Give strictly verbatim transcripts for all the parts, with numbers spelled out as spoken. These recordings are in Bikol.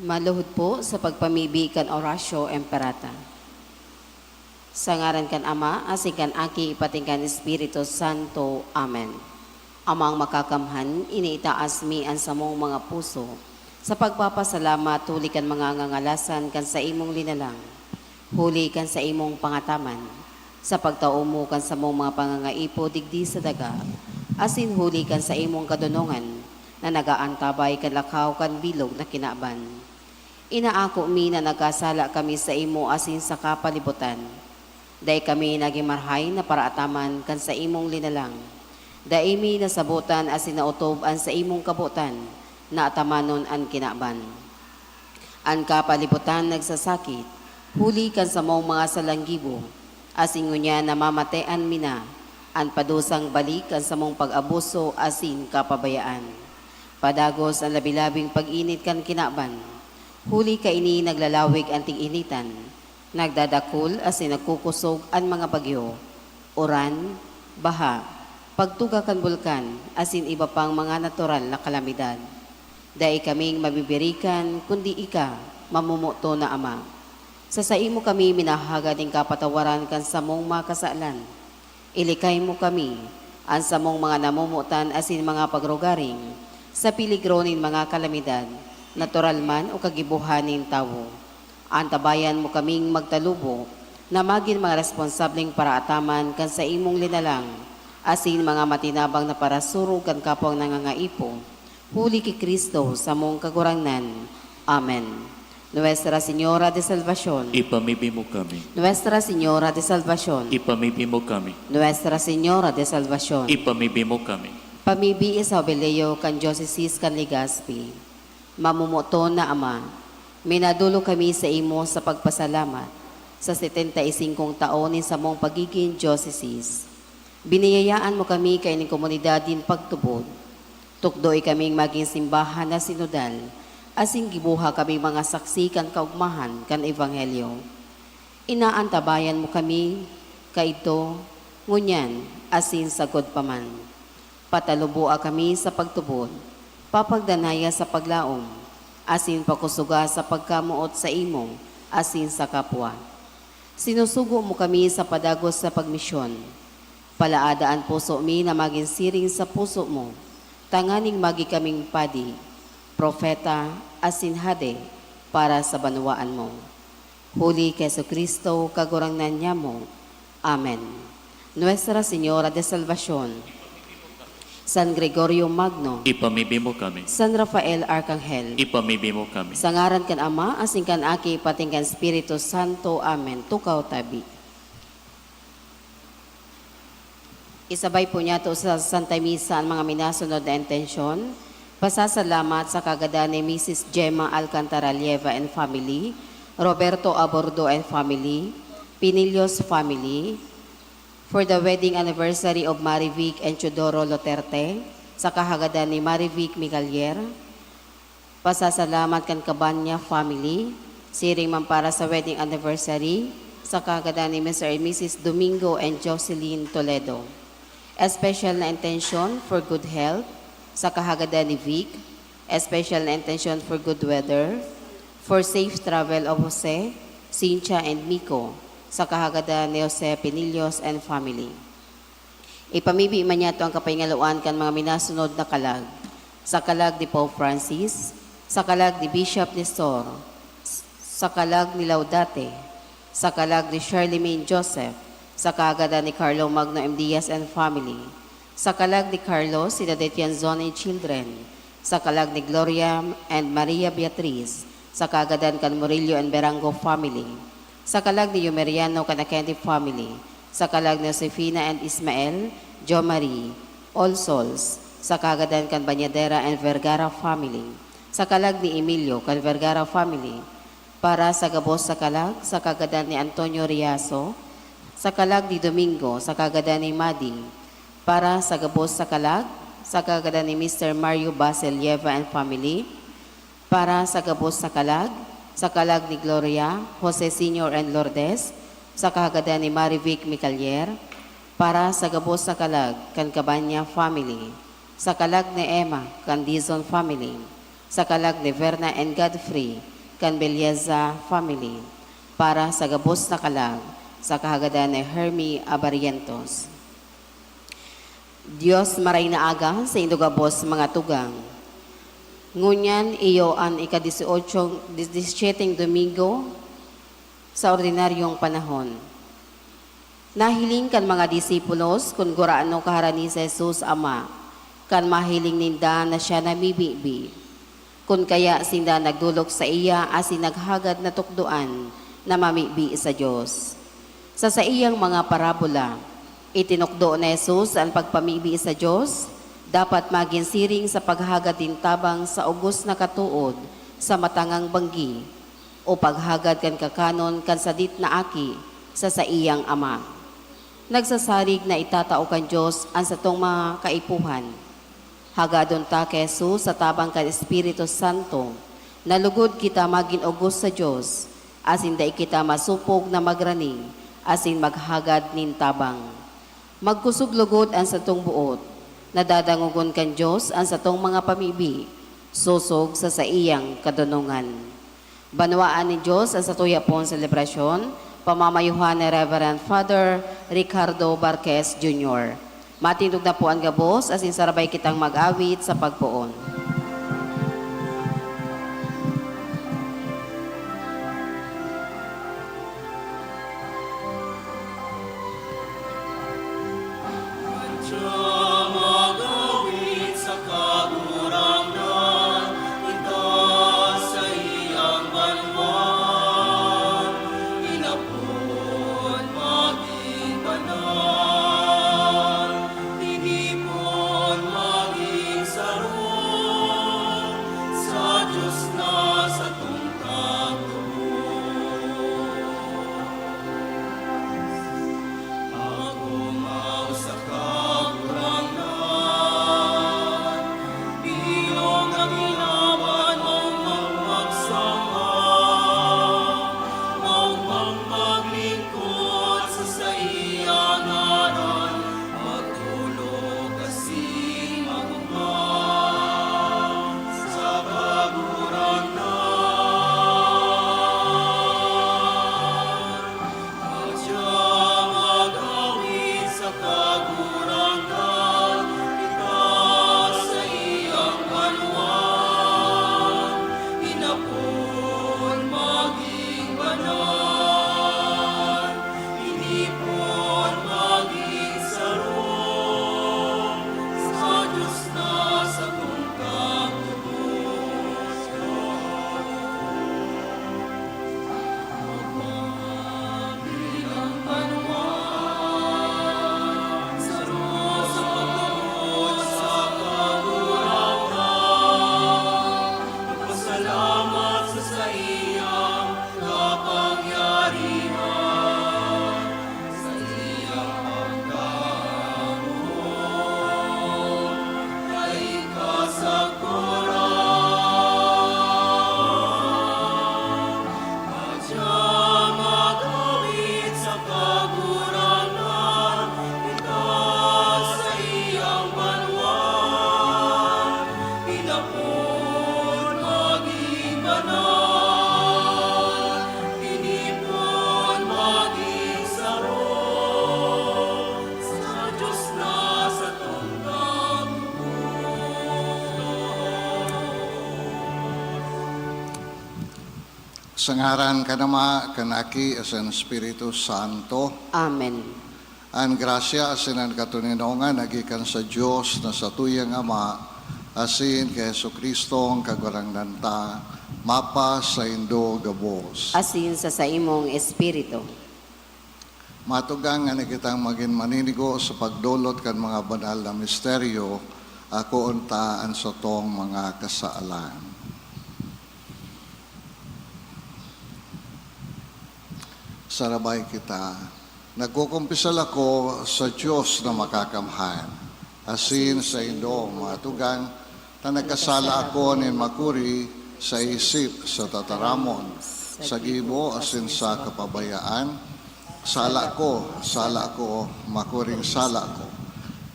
Maluhod po sa pagpamibi kan Oratio Imperata. Sa ngaran kan Ama, asin kan Aki, pati kan Espiritu Santo. Amen. Amang Makakamhan, iniitaas mi an samong mga puso sa pagpapasalamat huli kan mga ngangalasan kan saimong linalang, huli kan saimong pangataman, sa pagtao mo kan samong mga pangangaipo digdi sa daga, asin huli kan saimong kadonongan na nag-aantabay kan lakaw kan bilog na kinaban. Inaako mi na nagkasala kami saimo asin sa kapalibutan. Dai kami nagin marahay na paraataman kan saimong linalang. Dai mi nasabotan asin naotob an saimong kabotan na atamanon an kinaban. An kapalibutan nagsasakit, huli kan samong mga salang gibo, asin ngunyan namamatean mi na an padusang balik kan samong pag-abuso asin kapabayaan. Padagos an labi-labing pag-init kan kinaban, huli kaini naglalawig an tig-initan, nagdadakul asin nagkukosog an mga bagyo, uran, baha, pagtuga kan bulkan, asin iba pang mga natural na kalamidad. Dai kaming mabibirikan, kundi ika, mamomoton na Ama. Sa saimo kami minahagad nin kapatawaran kan samong mga kasalan. Ilikay mo kami, an samong mga namomotan asin mga pagrugaring, sa peligro nin mga kalamidad, natural man o kagibohan nin tawo. Antabayan mo kaming magtalubo na magin mga responsableng paraataman kan saimong linalang, asin mga matinabang na parasurog kan kapwang nangangaipo, huli ki Cristo, samong Kagurangnan. Amen. Nuestra Señora de Salvacion. Ipamibi mo kami. Nuestra Señora de Salvacion. Ipamibi mo kami. Nuestra Señora de Salvacion. Ipamibi mo kami. Pamibi sa Jubileo kan Diocese kan Legazpi. Mamomoton na Ama, minadolok kami saimo sa pagpasalamat sa setenta y singkong taon nin samong pagigin diocese. Biniyayaan mo kami kaini nin komunidad nin pagtubod. Tukdoe kaming magin simbahan na sinodal, asin giboha kaming mga saksi kan kaogmahan kan Ebanghelyo. Inaantabayan mo kami, kaidto, ngunyan, asin sagkod pa man. Pataluboa kami sa pagtubod, papagdanaya sa paglaom, asin pakosoga sa pagkamoot saimo asin sa kapwa. Sinusugo mo kami sa padagos sa pagmisyon. Palaada an puso mi na magin siring sa puso mo, tanganing magi kaming padi, propeta, asin hade para sa banwaan mo. Huli ki Jesu-Cristo, Kagurangnan niamo. Amen. Nuestra Señora de Salvacion, San Gregorio Magno, Ipamibi mo kami. San Rafael Arcangel, Ipamibi mo kami. Sa ngaran kan Ama, asin kan Aki, pati kan Espiritu Santo. Amen. Tukaw tabi. Isabay po niyato sa Santa Misa an mga minasunod na intensyon: pasasalamat sa kagadan ni Misis Gemma Alcantara Lieva and family, Roberto Abordo and family, Pinillos family, for the wedding anniversary of Marivic and Teodoro Loterte, sa kahagadan ni Marivic Micalier, pasasalamat kan Cabanya family, siring man para sa wedding anniversary sa kahagadan ni Mister and Missus Domingo and Jocelyn Toledo. Special na intensyon for good health sa kahagadan ni Vic, special na intensyon for good weather, for safe travel of Jose, Cynthia, and Miko, sa kahagadan ni Jose Pinillos and family. Ipamibi man niyato an kapahingaloan kan mga minasunod na kalag: sa kalag ni Pope Francis, sa kalag ni Bishop Nestor, s-, sa kalag ni Laudate, sa kalag ni Charlemagne Joseph, sa kahagadan ni Carlo Magno M. Diaz and family, sa kalag ni Carlos Sinadetian Zon and children, sa kalag ni Gloria and Maria Beatriz, sa kahagadan kan Murillo and Berango family, sa kalag ni Yumeriano kan Akende family, sa kalag ni Josefina and Ismael, Jo Marie, All Souls, sa kahagadan kan Bañadera and Vergara family, sa kalag ni Emilio kan Vergara family, para sa gabos sa kalag, sa kahagadan ni Antonio Riaso, sa kalag ni Domingo, sa kahagadan ni Madi, para sa gabos sa kalag, sa kahagadan ni Mister Mario Basil Yeva and family, para sa gabos sa kalag, sa kalag ni Gloria, Jose Senior and Lourdes, sa kahagadan ni Marivic Micalier, para sa gabos sa kalag kan Cabanya family, sa kalag ni Emma kan Dizon family, sa kalag ni Verna and Godfrey kan Belleza family, para sa gabos na kalag sa kahagadan ni Hermie Abarientos. Dios, maray na aga saindo gabos, mga tugang. Ngunyan iyo an ika-dieciocho, diecisiete Domingo sa ordinaryong panahon. Nahiling kan mga disipulos kun gurano kaharani si Jesus Ama, kan mahiling ninda na siya namibibi. Kun kaya sinda nagdolok saiya asin naghagad na tukdoan na mamibi sa Dios. Sa saiyang mga parabola, itinukdo ni Jesus an pagpamibi sa Dios dapat magin siring sa paghagad nin tabang sa ugos na katood sa matangang banggi, o paghagad kan kakanon kan sadit na aki sa saiyang ama. Nagsasarig na itatao kan Dios an satong mga kaipuhan. Hagadon ta ki Jesus sa tabang kan Espiritu Santo, na lugod kita magin ugos sa Dios, asin dai kita masopog na magraning asin maghagad nin tabang. Magkosog logod an satong boot, na dadangogon kan Dios an satong mga pamibi, sosog sa saiyang kadonongan. Banwaan nin Dios an satuyapon selebrasyon, pamamayohan ni Reverend Father Ricardo Barquez Junior. Matindog na po an gabos, asin sarabay kitang mag-awit sa pagpoon. Sa ngaran kan Ama, kan Aki, asin Espiritu Santo. Amen. An grasya asin an katoninongan na gikan sa Dios na satuyang Ama, asin ki Jesu-Cristo, an Kagurangnan ta, mapasaindo gabos. Asin sa saimong espiritu. Matugang, ngani kitang magin maninigo sa pagdolot kan mga banal na misteryo, akoon ta an satong mga kasalan. Sarabay kita. Nagkukumpisal ako sa Dios na Makakamhan, asin saindo, mga tugang, ta nagkasala ako nin makuri sa isip, sa tataramon, sa gibo, asin sa kapabayaan. Sala ko, sala ko, makuring sala ko.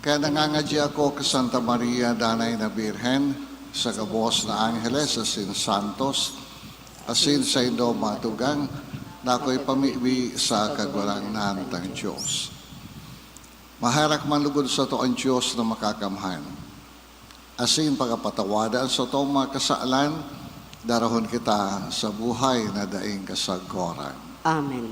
Kaya nangangadyi ako ki Santa Maria, Danay na Birhen, Sa gabos na angheles asin santos, asin saindo matugang na ako'y pamibi sa Kagurangnan tang Dios. Maherak man lugod sato an Dios na Makakamhan, asin pakapatawada an satong mga kasalan, darahon kita sa buhay na daing kasagkoran. Amen.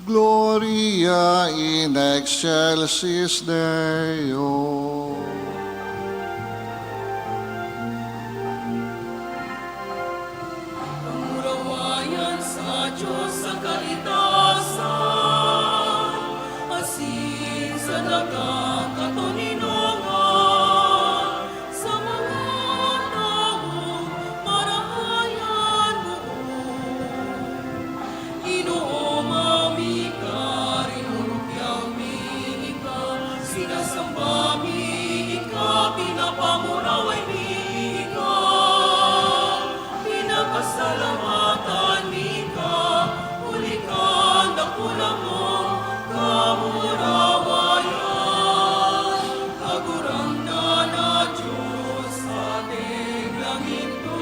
Gloria in excelsis Deo. Kamurawayan sa Dios sa kaitasan, asin sa dagang katoninongan, sa mga tawong marahay an boot. Inooma mi ika, rinurugyan mi ika, sinasamba mi ika, pinapamuraway mi ika, pinapasalamatan mi ika, huli kan dakulang mong kamurawayan, Kagurangnan na Dios, Ating langitnon.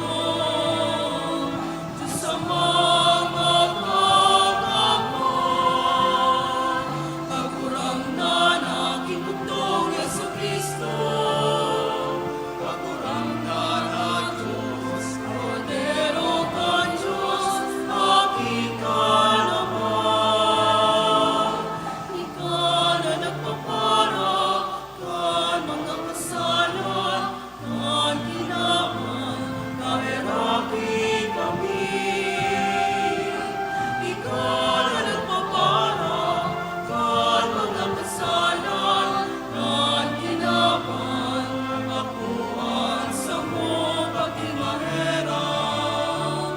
Diyos Amang makakamhan, Kagurangnan na Ginoo Jesu-Cristo, Kagurangnan na Dios, Kordero kan Dios, Aki kan Ama. Ika na nagpapara kan mga kasalan kan kinaban, kaheraki kami. Ika na nagpapara kan mga kasalan kan kinaban, akoan samo pati maherak.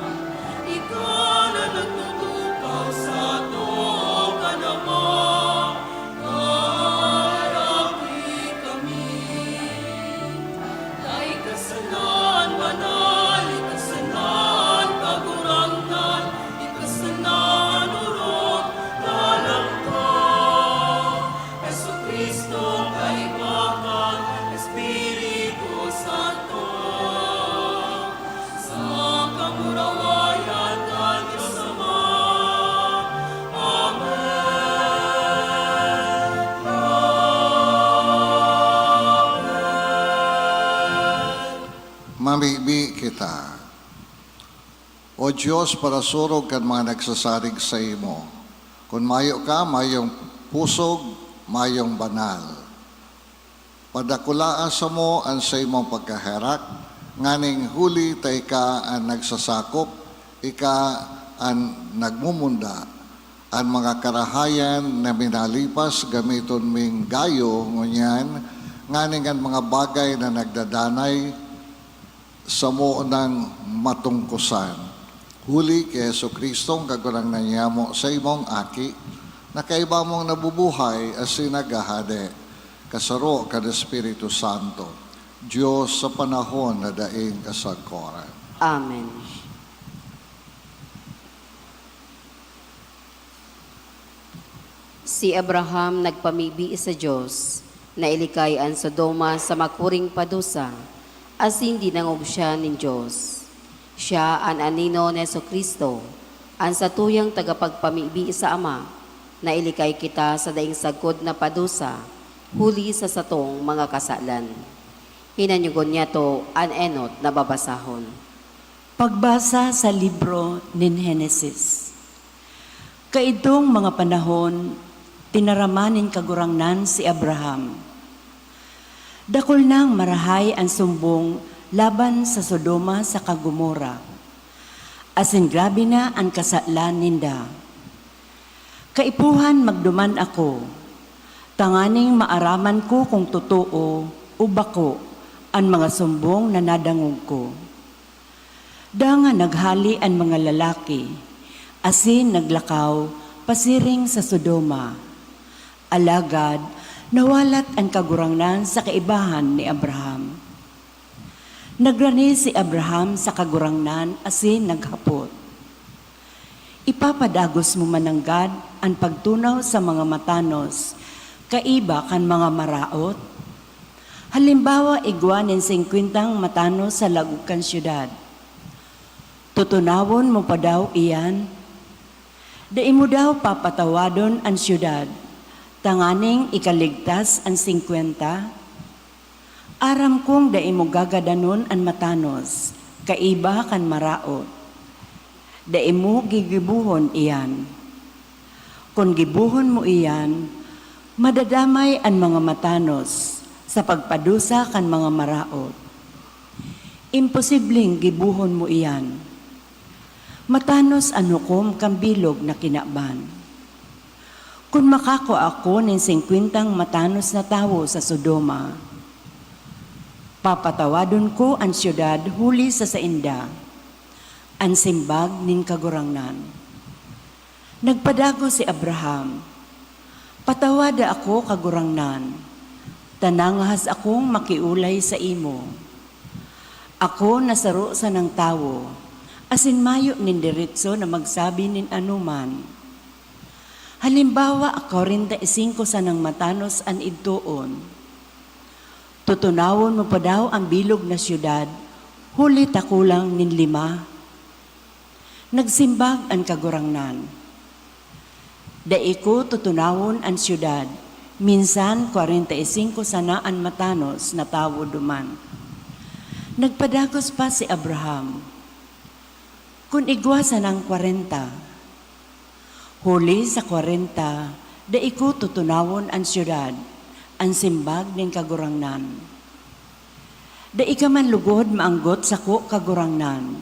Ika na nagtutukaw sa too kan Ama, kaheraki kami. Dai ka sana an banal, ika sana an Kagurangnan, ika sana an orog, galang ka. Jesu-Cristo, kaiba kan Espiritu Santo. Sa kamurawayan kan Dios Ama. Amen. Amen. Mamibi kita. O Dios, parasurog kan mga nagsasarig saimo, kun mayo ka, mayong pusog, mayong banal. Padakulaa samo an saimong pagkaherak, nganing huli ta ika an nagsasakop, ika an nagmumunda. An mga karahayan na minalipas gamiton ming gayo ngunyan, nganing an mga bagay na nagdadanay samo nang matungkosan. Huli ki Jesu-Cristo, an Kagurangnan niyamo, saimong Aki, na kaiba mong nabubuhay asin naghahade, kasaro kan Espiritu Santo, Dios sa panahon na daing kasagkoran. Amen. Si Abraham nagpamibi sa Dios, na ilikay an Sodoma sa makuring padusa, asin dinangog siya nin Dios. Siya an anino ni Jesu-Cristo, an satuyang tagapagpamibi sa Ama, na ilikay kita sa daing sagkod na padusa, huli sa satong mga kasalan. Iyan ngunyan an enot na babasahon. Pagbasa sa libro nin Henesis. Kaidtong mga panahon, tinaraman nin Kagurangnan si Abraham. Dakul nang marahay an sumbong laban sa Sodoma saka Gomorra, asin grabe na an kasalan ninda. Kaipuhan magduman ako, tanganing maaraman ko kun totoo o bako an mga sumbong na nadangog ko. Dangan naghale an mga lalaki, asin naglakaw pasiring sa Sodoma. Alagad nawalat an Kagurangnan sa kaibahan ni Abraham. Nagrani si Abraham sa Kagurangnan asin naghapot, "Ipapadagos mo man nanggad an pagtunaw sa mga matanos kaiba kan mga maraot? Halimbawa, igwa nin singkwentang matanos sa laog kan syudad. Tutunawon mo pa daw iyan? Dai mo daw papatawadon an syudad tanganing ikaligtas an singkwenta? Aram kong dai mo gagadanon an matanos kaiba kan maraot. Dai mo gigibohon iyan. Kun gibohon mo iyan, madadamay an mga matanos sa pagpadusa kan mga maraot. Imposibleng gibohon mo iyan. Matanos an hukom kan bilog na kinaban. Kun makakua ako nin singkwentang matanos na tawo sa Sodoma, papatawadon ko an syudad huli sa sainda," an simbag nin Kagurangnan. Nagpadagos si Abraham, "Patawada ako, Kagurangnan, ta nangahas akong makiolay saimo. Ako na saro sanang tawo, asin mayo nin deretso na magsabi nin anoman. Halimbawa, kwarenta y singko sanang matanos an idtoon. Tutunawon mo pa daw an bilog na syudad, huli ta kulang nin lima?" Nagsimbag an Kagurangnan, "Dai ko tutunawon an syudad, minsan kwarenta y singko sana an matanos na tawo duman." Nagpadagos pa si Abraham, "Kun igwa sanang kwarenta?" "Huli sa kwarenta, dai ko tutunawon an syudad," an simbag nin Kagurangnan. "Dai ka man lugod maanggot sako, Kagurangnan,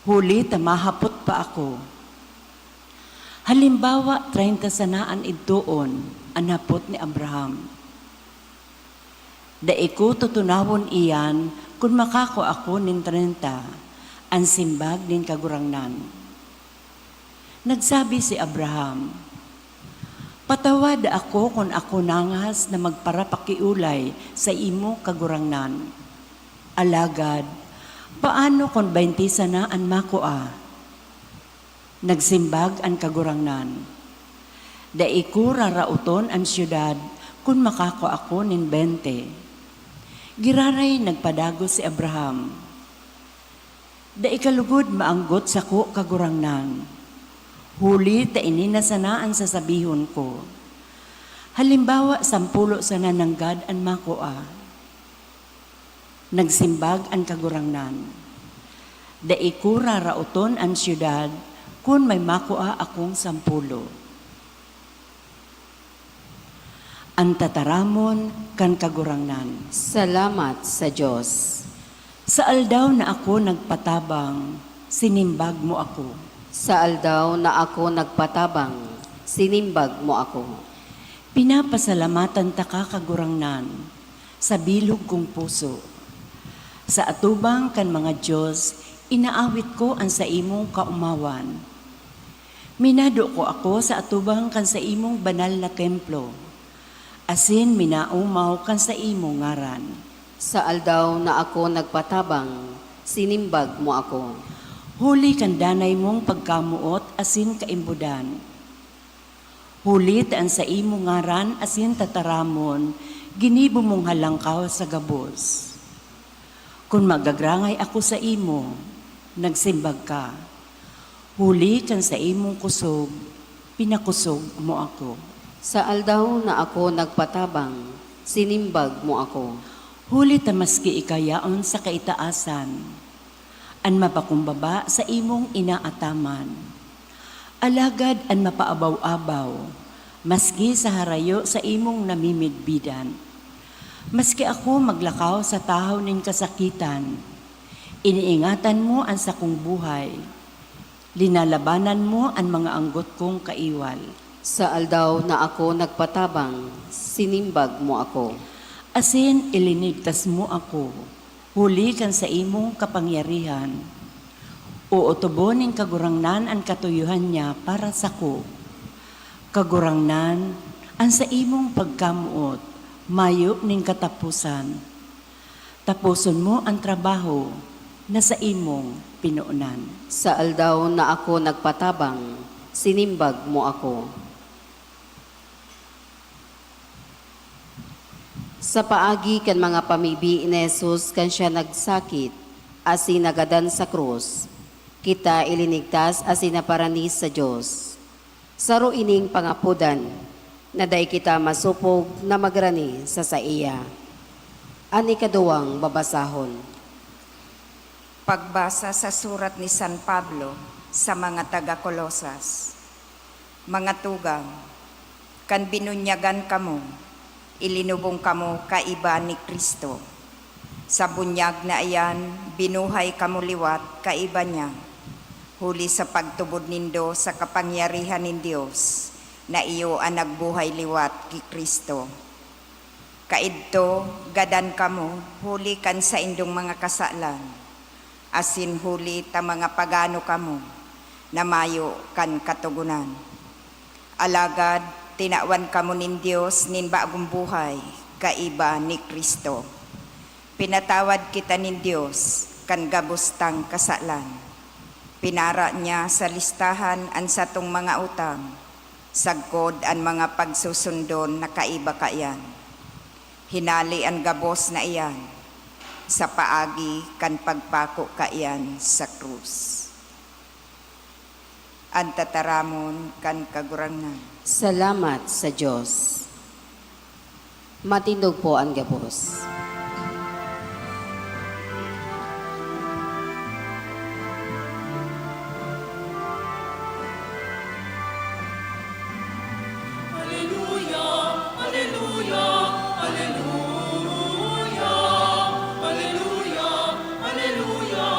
huli ta mahapot pa ako." "Halimbawa, treinta sana an idtoon?" an hapot ni Abraham. "Dai ko tutunawon iyan kun makakua ako nin treinta," an simbag nin Kagurangnan. Nagsabi si Abraham, "Patawada ako kun ako nangahas na magparapakiolay saimo, Kagurangnan. Alagad, paano kun baynte sana an makua?" Nagsimbag an Kagurangnan, "Dai ko raraoton an syudad kun makakua ako nin beynte." Giraray nagpadagos si Abraham, "Dai ka lugod maanggot sako, Kagurangnan, huli ta ini na sana an sasabihon ko. Halimbawa, sampulo sana nanggad an makua." Nagsimbag an Kagurangnan, "Dai ko raraoton an syudad kun may makua akong sampulo." An tataramon kan Kagurangnan. Salamat sa Dios. "Sa aldaw na ako nagpatabang, sinimbag mo ako." Sa aldaw na ako nagpatabang, sinimbag mo ako. Pinapasalamatan taka, Kagurangnan, sa bilog kong puso. Sa atubang kan mga dios, inaawit ko an saimong kaomawan. Minadoko ako sa atubang kan saimong banal na templo, asin minaomaw kan saimong ngaran. Sa aldaw na ako nagpatabang, sinimbag mo ako. Huli kan danay mong pagkamoot asin kaimbodan. Huli ta an saimong ngaran asin tataramon ginibo mong halangkaw sa gabos. Kun magagrangay ako saimo, nagsimbag ka, huli kan saimong kusog, pinakosog mo ako. Sa aldaw na ako nagpatabang, sinimbag mo ako. Huli ta maski ika yaon sa kaitaasan, an mapakumbaba sa imong inaataman. Alagad an mapaabaw-abaw, maski sa harayo sa imong namimidbidan. Maski ako maglakaw sa tahaw nin kasakitan, iniingatan mo an sakong buhay. Linalabanan mo an mga anggot kong kaiwal. Sa aldaw na ako nagpatabang, sinimbag mo ako. Asin ilinigtas mo ako, huli kan saimong kapangyarihan. Ootobon nin Kagurangnan an katuyohan niya para sako. Kagurangnan, an saimong pagkamoot mayo nin kataposan. Taposon mo an trabaho na saimong pinonan. Sa aldaw na ako nagpatabang, sinimbag mo ako. Sa paagi kan mga pamibi ni Jesus kan siya nagsakit asin nagadan sa krus, kita ilinigtas asin naparanis sa Dios. Saro ining pangapodan na dai kita masopog na magrani sa saiya. An ikaduwang babasahon. Pagbasa sa surat ni San Pablo sa mga taga Colosas. Mga tugang, kan binunyagan kamo, ilinubong kamo kaiba ni Cristo. Sa bunyag na iyan, binuhay kamo liwat kaiba niya, huli sa pagtubod nindo sa kapangyarihan nin Dios na iyo an nagbuhay liwat ki Cristo. Kaidto, gadan kamo huli kan saindong mga kasalan, asin huli ta mga pagano kamo na mayo kan Katogonan. Alagad tinawan kamo nin Dios nin bagong buhay kaiba ni Cristo. Pinatawad kita nin Dios kan gabos tang kasalan. Pinara niya sa listahan an satong mga utang, sagkod an mga pagsusundon na kaiba kaiyan. Hinali an gabos na iyan sa paagi kan pagpako kaiyan sa krus. An tataramon kan Kagurangnan. Salamat sa Dios. Matindog po an gabos. Aleluya, aleluya, aleluya, aleluya, aleluya,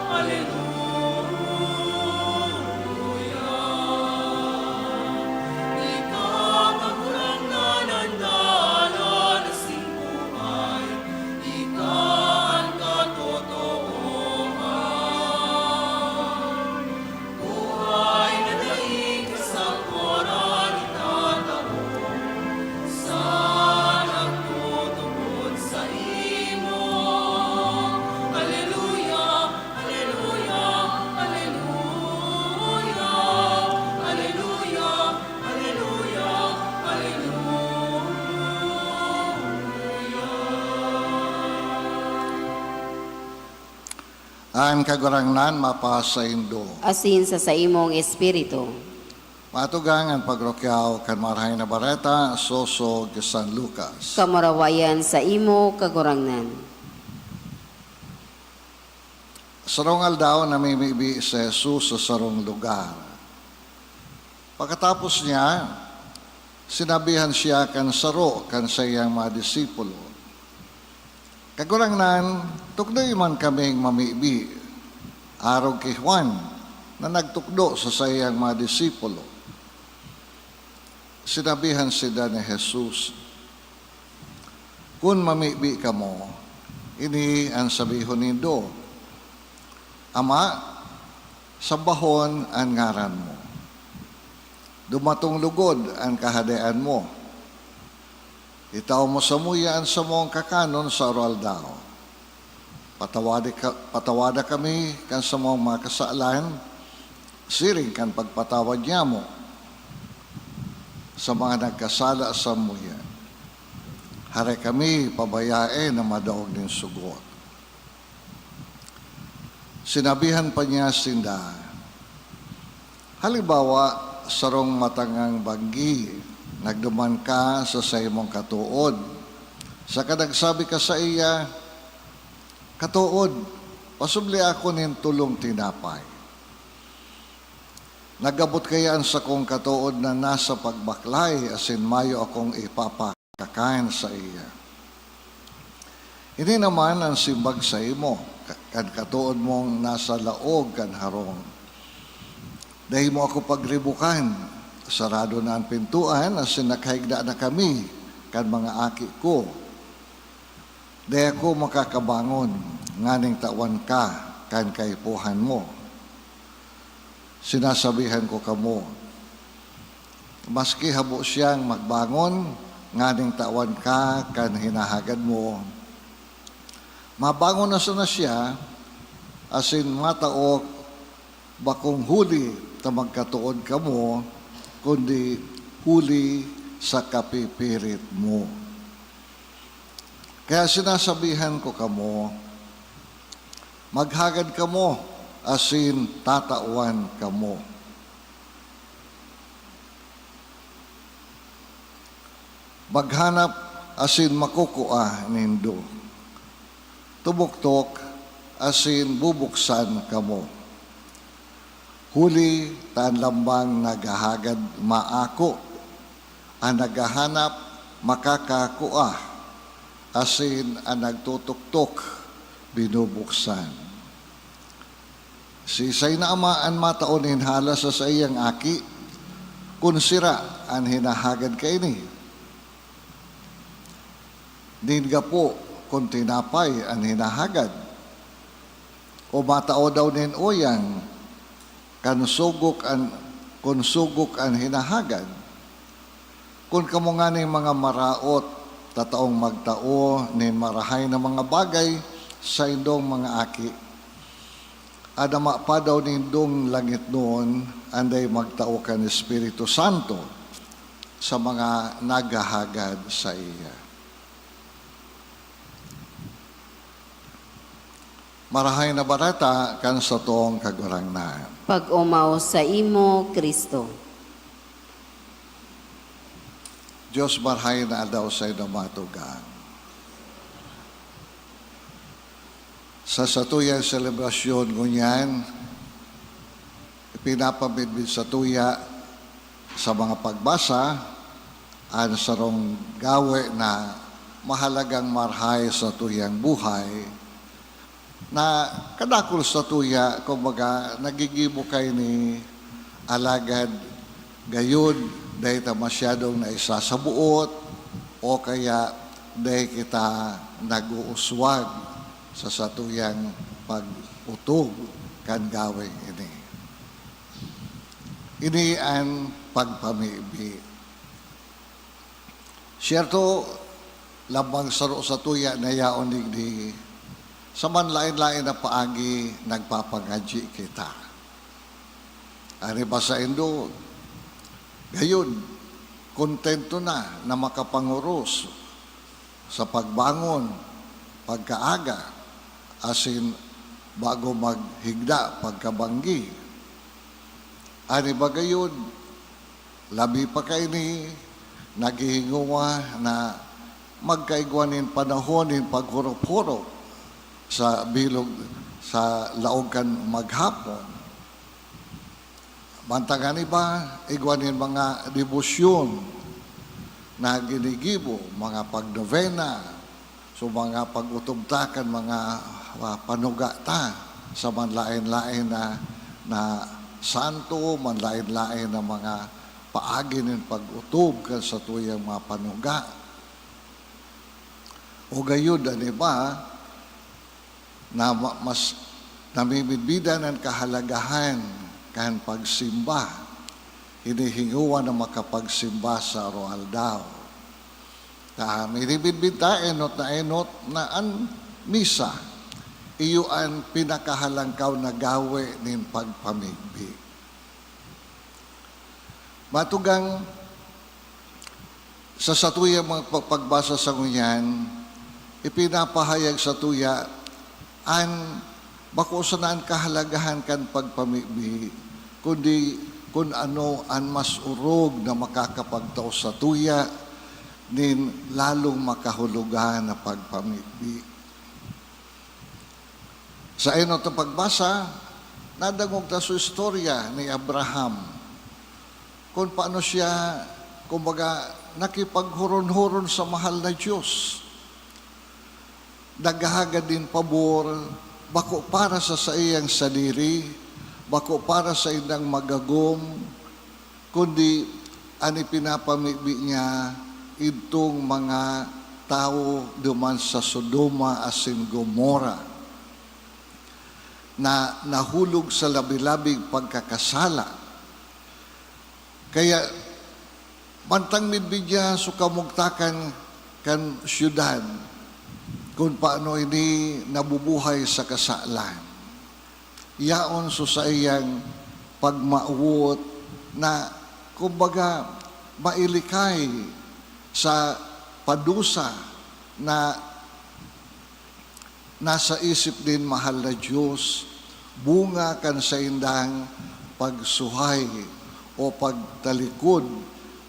aleluya. Ika, Kagurangnan, an dalan asin buhay, ika an katotoohan. Buhay na daing kasangkoran itatao sa nagtutubod saimo. Aleluya, aleluya, aleluya, aleluya, aleluya, aleluya. An Kagurangnan mapasaindo. Asin sa saimong espiritu. Matugang an pagrukyaw kan Marahay na Bareta sosog ki San Lucas. Kamurawayan saimo, Kagurangnan. Sarong aldaw, namimibi si Jesus sa sarong lugar. Pakatapos niya, sinabihan siya kan saro kan saiyang mga disipulo, "Kagurangnan, tukdoy man kaming mamibi, arog ki Juan na nagtukdo sa saiyang mga disipulo." Sinabihan sinda ni Jesus, "Kun mamibi kamo, ini an sabihon nindo, 'Ama, sambahon an ngaran mo. Dumatong lugod an kahadean mo. Itao mo samuya an samong kakanon sa aroaldaw. Patawadi ka, patawada kami kan samong mga kasalan, siring kan pagpatawad nyamo sa mga nagkasala samuya. Hare kami pabayae na madaog nin sugot.'" Sinabihan pa niya sinda, "Halimbawa, sarong matangang banggi, nagduman ka sa saimong katood, Saka nagsabi ka saiya, "Katood, pasubli ako nin tolong tinapay. Nag-abot kaya an sakong katood na nasa pagbaklay asin mayo akong ipapakakan saiya?" Ini naman an simbag saimo, ka-, kan katood mong nasa laog kan harong, "Dai mo ako pagribukan. Sarado na an pintoan asin nakaigda na kami kan mga aki ko. Dai ako makakabangon nganing tawan ka kan kaipuhan mo." Sinasabihan ko kamo, maski habo siyang magbangon nganing tawan ka kan hinahagad mo, mabangon na sana siya asin matao, bakong huli ta magkatood kamo, kundi huli sa kapipirit mo. Kaya sinasabihan ko kamo, maghagad kamo asin tatawan kamo. Maghanap asin makukua nindo. Tumuktok asin bubuksan kamo. Huli ta an lambang naghahagad maako, an naghahanap makakakua, asin an nagtutuktok binubuksan. Siisay na ama an matao nin halas sa saiyang aki, kun sira an hinahagad kaini? Nin gapo kun tinapay an hinahagad? O matao daw nin uyang kan sugok an, kun sugok an hinahagad? Kun kamo nganing mga maraot, tataong magtao nin marahay na mga bagay sa indong mga aki, an Ama pa daw nindong langitnon an dai magtao kan Espiritu Santo sa mga naghahagad saiya. Marahay na Bareta kan satong Kagurangnan. Pag-omaw saimo, Cristo. Dios, marahay na aldaw sainda mga tugang. Sa satuyang selebrasyon ngunyan, ipinapamidbid satuya sa mga pagbasa an sarong gawe na mahalagang marahay sa satuyang buhay, na kadakul satuya, kumbaga, nagigibo kaini, alagad gayon, dai ta masyadong naisasaboot, o kaya dai kita nag-uuswag sa satuyang pag-otob kan gaweng ini. Ini an pagpamibi. Siyerto, lambang saro satuya na yaon digdi, sa manlaen-laen na paagi nagpapangadyi kita. An iba saindo, gayon, kontento na na makapangoros sa pagbangon pagkaaga, asin bago maghigda pagkabanggi. An iba gayon, labi pa kaini, naghihingowa na magkaigwa nin panahon nin paghurop-hurop sa bilog sa laog kan maghapon. Mantang an iba, igwa nin mga debosyon na ginigibo, mga pagnovena, so, mga pag-otob ta kan mga, ah, panuga ta sa manlaen-laen na, na santo, manlaen-laen na mga paagi nin pag-otob kan satuyang mga panuga. O gayod, an iba, na ma-, mas namimidbidan an kahalagahan kan pagsimba, hinihingowa na makapagsimba sa aroaldaw. Ta, minimidbid ta enot na enot na an misa iyo an pinakahalangkaw na gawe nin pagpamigbi. Matugang, sa satuyang mga pagpagbasa sa ngunyan, ipinapahayag satuya an bako sana an kahalagahan kan pagpamibi, kundi kun ano an mas orog na makakapagtao satuya nin lalong makahulogan na pagpamibi. Sa enot na pagbasa, nadangog ta sa istorya ni Abraham, kung paano siya, kumbaga, nakipaghuron-huron sa mahal na Diyos. Naghahagad nin pabor, bako para sa saiyang sadiri, bako para sa indang magagom, kundi an ipinapamibi niya idtong mga tawo duman sa Sodoma asin Gomorra na nahulog sa labi-labing pagkakasala. Kaya mantang midbid niya so kamugtakan kan syudad, kun paano ini nabubuhay sa kasalan. Yaon so saiyang pagmawot na, kumbaga, mailikay sa padusa na nasa isip nin mahal na Diyos, bunga kan saindang pagsuhay o pagtalikod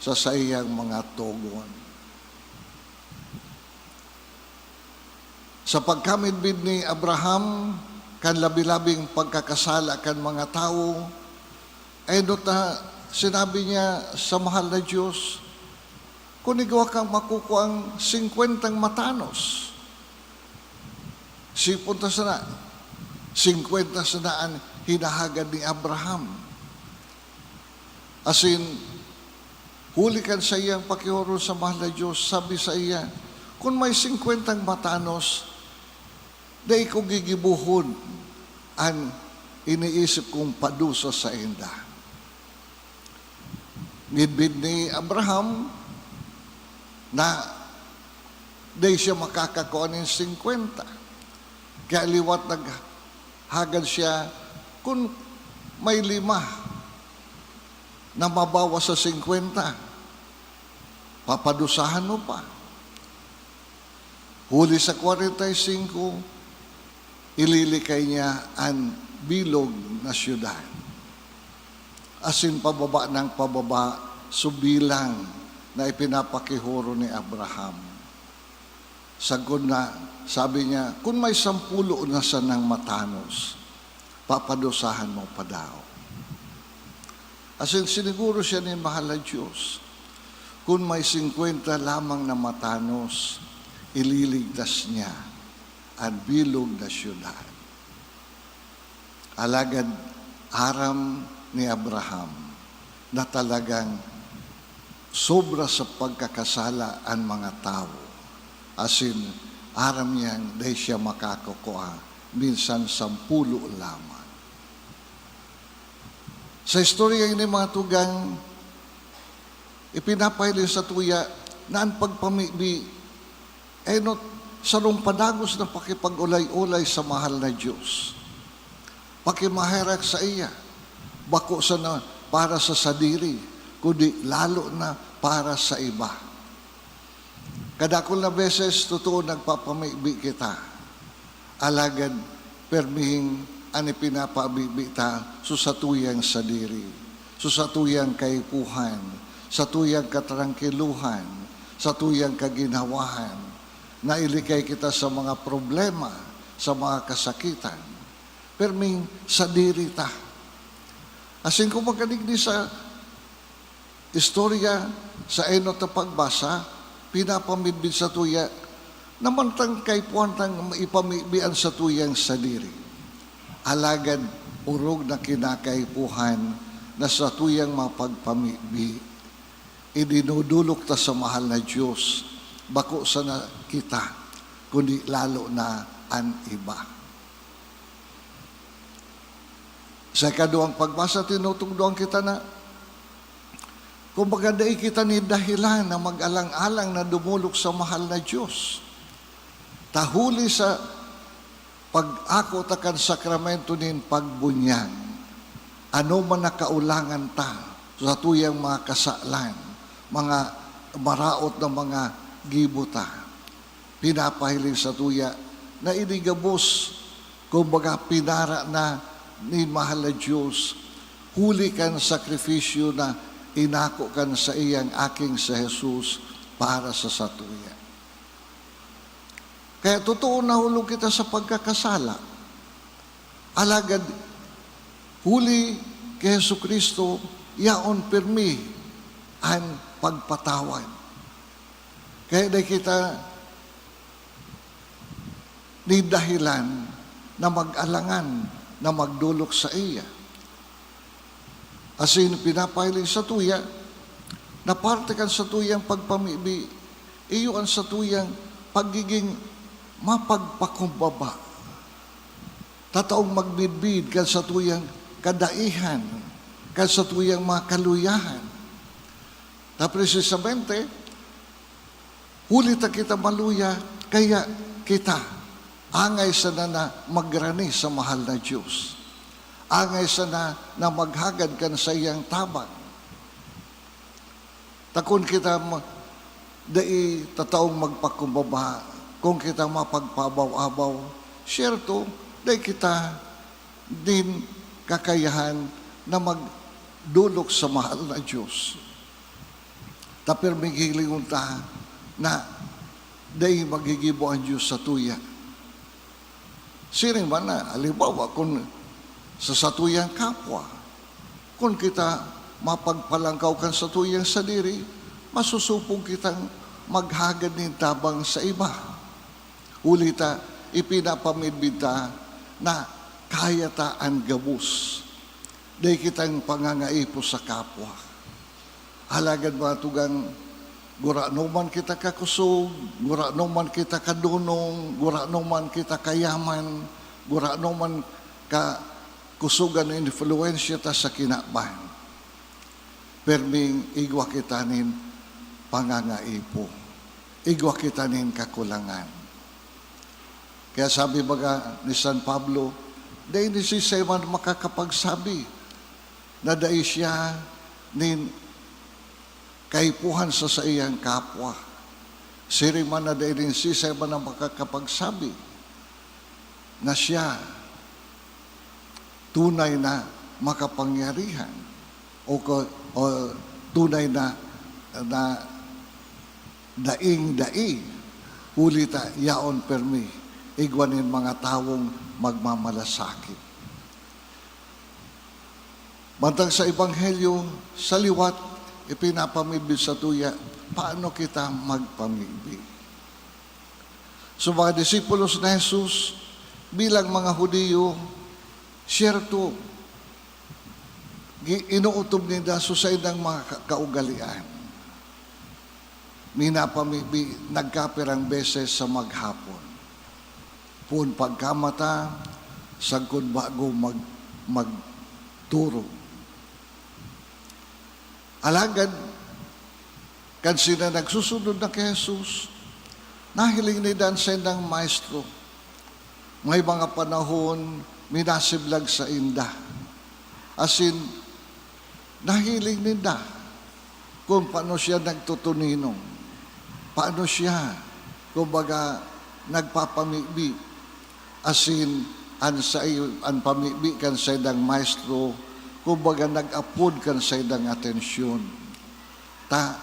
sa saiyang mga togon. Sa pagkamidbid ni Abraham kan labi-labing pagkakasala kan mga tawo, enot na sinabi niya sa mahal na Diyos, "Kun igwa kang makukuang singkwentang matanos." Sipon ta sana, singkwenta sana an hinahagad ni Abraham. Asin, huli kan saiyang pakiorog sa mahal na Diyos, sabi saiya, "Kun may singkwentang matanos, dai ko gigibohon an iniisip kong padusa sainda." Midbid ni Abraham na dai siya makakakua nin singkwenta. Kaya liwat naghagad siya, "Kun may lima na mabawas sa singkwenta, papadusahan mo pa." Huli sa kwarenta y singko, ililikay niya an bilog na syudad. Asin pababa nang pababa so bilang na ipinapakihoro ni Abraham. Sagkod na, sabi niya, "Kun may sampulo na sanang matanos, papadusahan mo pa daw." Asin siniguro siya nin mahal na Diyos, "Kun may singkwenta lamang na matanos, ililigtas niya an bilog na syudad." Alagad aram ni Abraham na talagang sobra sa pagkakasala an mga tawo, asin aram niyang dai siya makakukua, minsan sampulo lamang. Sa istorya ini, mga tugang, ipinapahiling satuya na an pagpamibi enot sarong padagos na pakipag-olay-olay sa mahal na Diyos. Pakimaherak saiya, bako sana para sa sadiri, kundi lalo na para sa iba. Kadakul na beses, totoo, nagpapamibi kita. Alagad perming an ipinapabibi ta so satuyang sadiri, so satuyang kaipuhan, satuyang katrangkiluhan, satuyang kaginhawahan. Nailikay kita sa mga problema, sa mga kasakitan. Perming sadiri ta. Asin kung magkadigdi sa istorya, sa enot na pagbasa, pinapamidbid satuya na mantang kaipuhan tang ipamibi an satuyang sadiri. Alagad orog na kinakaipuhan na satuyang mapagpamibi, idinudulok ta sa mahal na Diyos, bako sana kita, kundi lalo na an iba. Sa ikaduwang pagbasa, tinutugdoan kita na, kumbaga, dai kita nin dahelan na mag-alang-alang na dumolok sa mahal na Diyos. Ta huli sa pag-ako ta kan sakramento nin pagbunyag, ano man na kaulangan ta sa satuyang mga kasalan, mga maraot na mga gibo ta, pinapahiling satuya na ini gabos, kumbaga, pinara na nin mahal na Diyos, huli kan sakrifisyo na inako kan saiyang Aking si Jesus, para sa satuya. Kaya totoo, nahulog kita sa pagkakasala. Alagad, huli ki Jesu-Cristo, yaon pirmi an pagpatawad. Kaya dai kita nin dahelan na mag-alangan na magdolok saiya. Asin pinapahiling satuya na parte kan satuyang pagpamibi, iyo an satuyang pagiging mapagpakumbaba, tataong magmidbid kan satuyang kadaihan, kan satuyang mga kaluyahan. Ta presisamente, huli ta kita maluya, kaya kita angay sana na magrani sa mahal na Dios. Angay sana na maghagad kan saiyang tabang. Ta kun kita ma-, dai tataong magpakumbaba, kun kita mapagpaabaw-abaw, siyerto, dai kita nin kakayahan na magdolok sa mahal na Dios. Ta pirming hilingon ta na dai maggigibo an Dios satuya. Siring man na, halimbawa, kun sa satuyang kapwa, kun kita mapagpalangkaw kan satuyang sadiri, masusupog kitang maghagad nin tabang sa iba. Huli ta, ipinapamidbid ta na kaya ta an gabos. Dai kitang pangangaipo sa kapwa. Alagad, mga tugang, gurano man kita kakusog, gurano man kita kadonong, gurano man kita kayaman, gurano man ka kusog an influensya ta sa kinaban, pirming igwa kita nin pangangaipo, igwa kita nin kakulangan. Kaya sabi baga ni San Pablo, "Dai nin siisay man makakapagsabi na dai siya nin kaipuhan sa saiyang kapwa. Siring man na dai nin siisay man na makakapagsabi na siya tunay na makapangyarihan o ko-, o tunay na, na daing-dai, huli ta yaon pirmi igwa nin mga tawong magmamalasakit." Mantang sa Ebanghelyo, sa liwat, ipinapamibi satuya paano kita magpamibi. So, mga disipulos ni Jesus, bilang mga Judio, siyerto, gi-, inuutob ninda so saindang mga ka-, kaugalian. Minapamibi nagkapirang beses sa maghapon, poon pagkamata, sagkod bago mag-, magturog. Alagad, kan sinda nagsusunod na ki Jesus, nahiling ninda an saindang Maestro. May mga panahon, minasiblag sainda. Asin, nahiling ninda kun paano siya nagtutuninong, paano siya, kumbaga, nagpapamibi, asin an sai-, an pamibi kan saindang maestro, kumbaga, nag-apod kan saindang atensyon. Ta,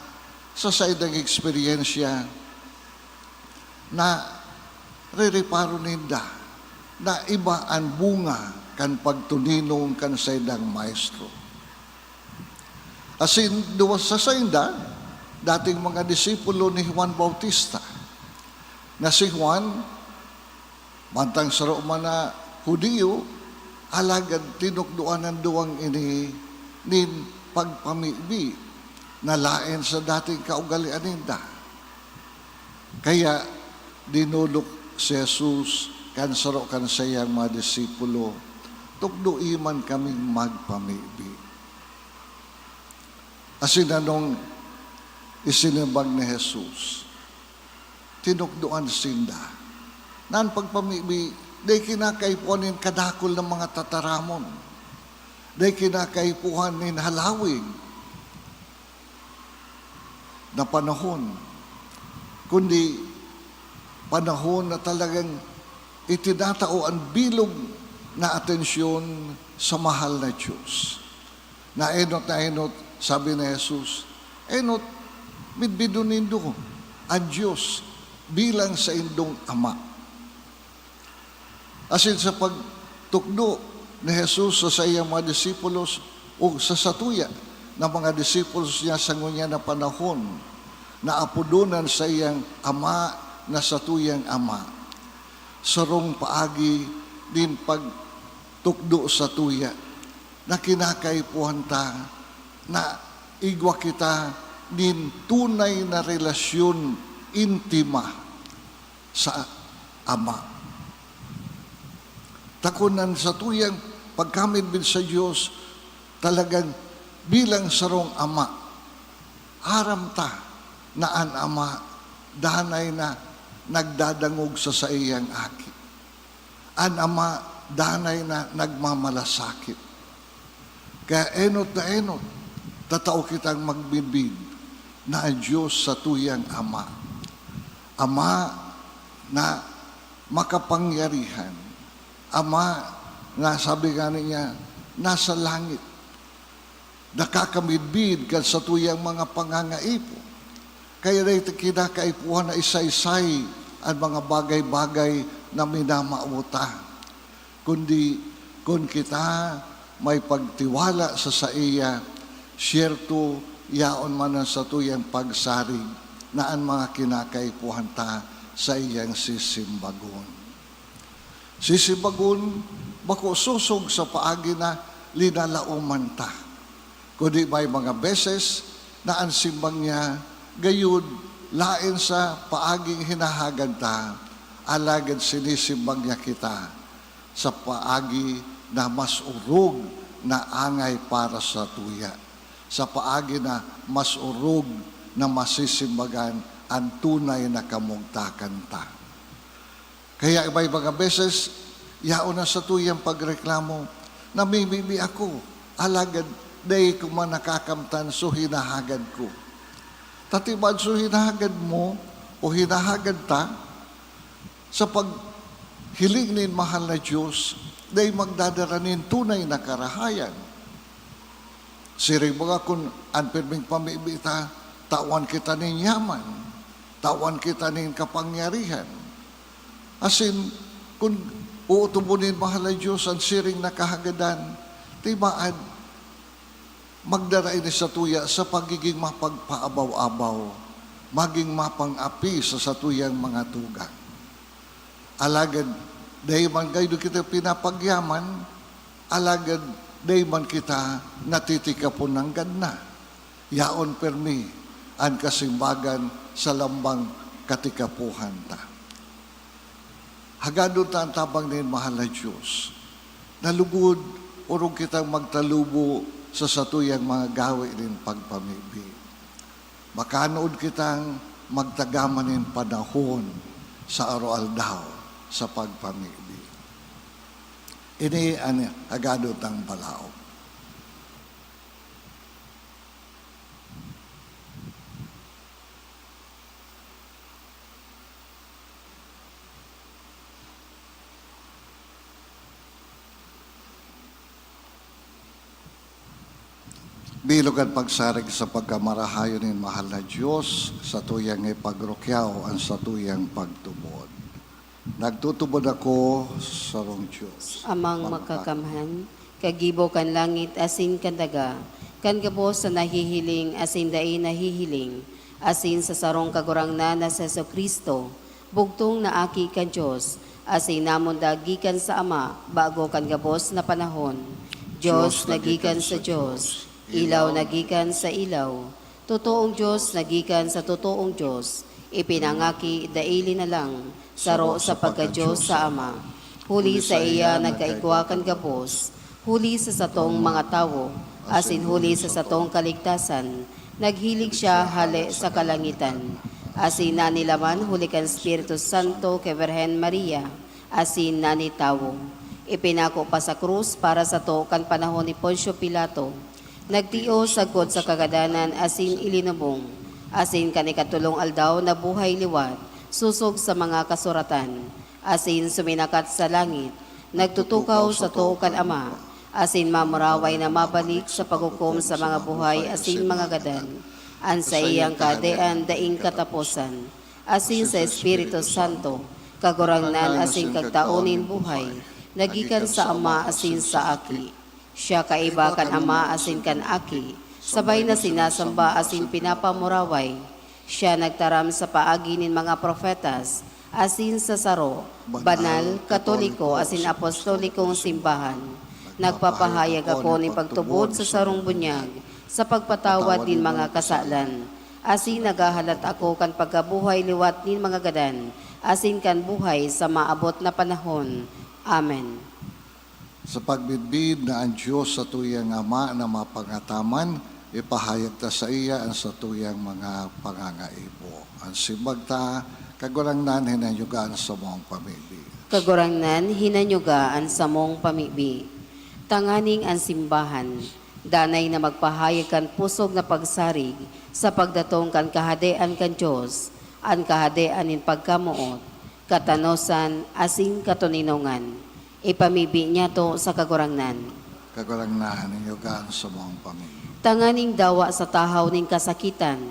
sa saindang eksperyensya, narireparo ninda na iba an bunga kan pagtuninong kan saindang maestro. Asin duwa sa sainda, dating mga disipulo ni Juan Bautista, na si Juan, mantang saro man na Judio, alagad tinukdoan an duwang ini nin pagpamibi na laen sa dating kaugalean ninda. Kaya dinolok si Jesus kan saro kan saiyang mga disipulo, "Tukdoi man kaming magpamibi." Asin anong isinembag ni Jesus? Tinukdoan sinda na an pagpamibi dai kinakaipuhan nin kadakul na mga tataramon, dai kinakaipuhan nin halawig na panahon, kundi panahon na talagang itinatao an bilog na atensyon sa mahal na Diyos. Na enot na enot, sabi ni Jesus, "Enot, Midbidon nindo an Dios bilang saindong Ama. Asin sa pagtukdo ni Jesus sa saiyang mga disipulos o sa satuya na mga disipulos niya sa ngunyan na panahon, naapodonan saiyang Ama na satuyang Ama, sarong paagi nin pagtukdo satuya na kinakaipuhan ta na igwa kita nin tunay na relasyon intima sa Ama. Ta kun an satuyang pagkamidbid sa Dios talagang bilang sarong ama, aram ta na an Ama danay na nagdadangog sa saiyang Aki. An Ama danay na nagmamalasakit. Kaya enot na enot, tatao kitang magmidbid na an Dios satuyang Ama. Ama na makapangyarihan. Ama na, sabi nga niya, nasa langit. Nakakamidbid kan satuyang mga pangangaipo. Kaya dai ta kinakaipuhan na isaysay an mga bagay-bagay na minamawot ta. Kundi kun kita may pagtiwala sa saiya, siyerto, yaon man an satuyang pagsarig na an mga kinakaipuhan ta saiyang sisimbagon. Sisimbagon, bako sosog sa paagi na linalaoman ta, kundi may mga beses na an simbag niya gayud laen sa paaging hinahagad ta, alagad sinisimbag niya kita sa paagi na mas orog na angay para sa tuya, sa paagi na mas orog na masisimbagan an tunay na kamugtakan ta. Kaya may mga beses, yaon na satuyang pagreklamo, "Namimibi ako, alagad dai ko man nakakamtan so hinahagad ko." Ta tibaad so hinahagad mo o hinahagad ta, sa paghiling nin mahal na Dios, dai magdadara nin tunay na karahayan. Siring baga kun an pirming pamibi ta, tawan kita nin yaman, tawan kita nin kapangyarihan. Asin, kun ootobon nin mahal na Dios an siring na kahagadan, tibaad, magdara ini satuya sa pagiging mapagpaabaw-abaw, magin mapang-api sa satuyang mga tugang. Alagad dai man gayod kita pinapagyaman, alagad dai man kita natitikapon nanggad na. Yaon pirmi an kasimbagan sa lambang katikapohan ta. Hagadon ta an tabang nin mahal na Dios. Na lugod, orog kitang magtalubo sa satuyang mga gawe nin pagpamibi. Makanood kitang magtagaman nin panahon sa aroaldaw sa pagpamibi. Ini an hagadon tang balaog. Bilog an pagsarig sa pagkamarahayon nin mahal na Dios, satuyang ipagrukyaw an satuyang pagtubod. Nagtutubod ako sa sarong Dios, Amang Makakamhan, kagibo kan langit asin kan daga, kan gabos na nahihiling asin dai nahihiling, asin sa sarong Kagurangnan na si Jesu-Cristo, bugtong na Aki kan Dios, asin namundag gikan sa Ama bago kan gabos na panahon. Dios na gikan sa Dios, ilaw na gikan sa ilaw, totoong Dios na gikan sa totoong Dios, ipinangaki, dai linalang, saro sa pagka-Dios sa Ama. Huli saiya nagkaigwa kan gabos, huli sa satong mga tawo, asin huli sa satong kaligtasan, naghilig siya hale sa kalangitan, asin nanilaman huli kan Espiritu Santo ki Birhen Maria, asin nanitawo. Ipinako pa sa krus para sato kan panahon ni Poncio Pilato. Nagtios sagkod sa kagadanan asin ilinubong, asin kan ikatolong aldaw nabuhay liwat, sosog sa mga kasuratan, asin suminakat sa langit, nagtutukaw sato kan Ama, asin mamuraway na mabalik sa paghukom sa mga buhay asin mga gadan. An saiyang kahadean daing kataposan, asin sa Espiritu Santo, Kagurangnan asin Kagtao nin buhay, na gikan sa Ama asin sa Aki. Siya kaiba kan Ama asin kan Aki, sabay na sinasamba asin pinapamuraway. Siya nagtaram sa paagi nin mga profetas, asin sa saro, banal, katoliko, asin apostolikong simbahan. Nagpapahayag ako nin pagtubod sa sarong bunyag, sa pagpatawad nin mga kasalan. Asin naghahalat ako kan pagkabuhay liwat nin mga gadan, asin kan buhay sa maabot na panahon. Amen. Sa pagmidbid na an Dios satuyang Ama na mapangataman, ipahayag ta saiya an satuyang mga pangangaipo. An simbag ta, Kagurangnan, hinanyuga an samong pamibi. Kagurangnan, hinanyuga an samong pamibi. Tanganing an simbahan, danay na magpahayag kan pusog na pagsarig sa pagdatong kan Kahadean kan Dios, an Kahadean nin pagkamoot, katanosan, asin katoninongan. Ipamibi niyato sa Kagurangnan. Kagurangnan, hinanyuga an samong pamibi. Tanganing dawa sa tahaw nin kasakitan,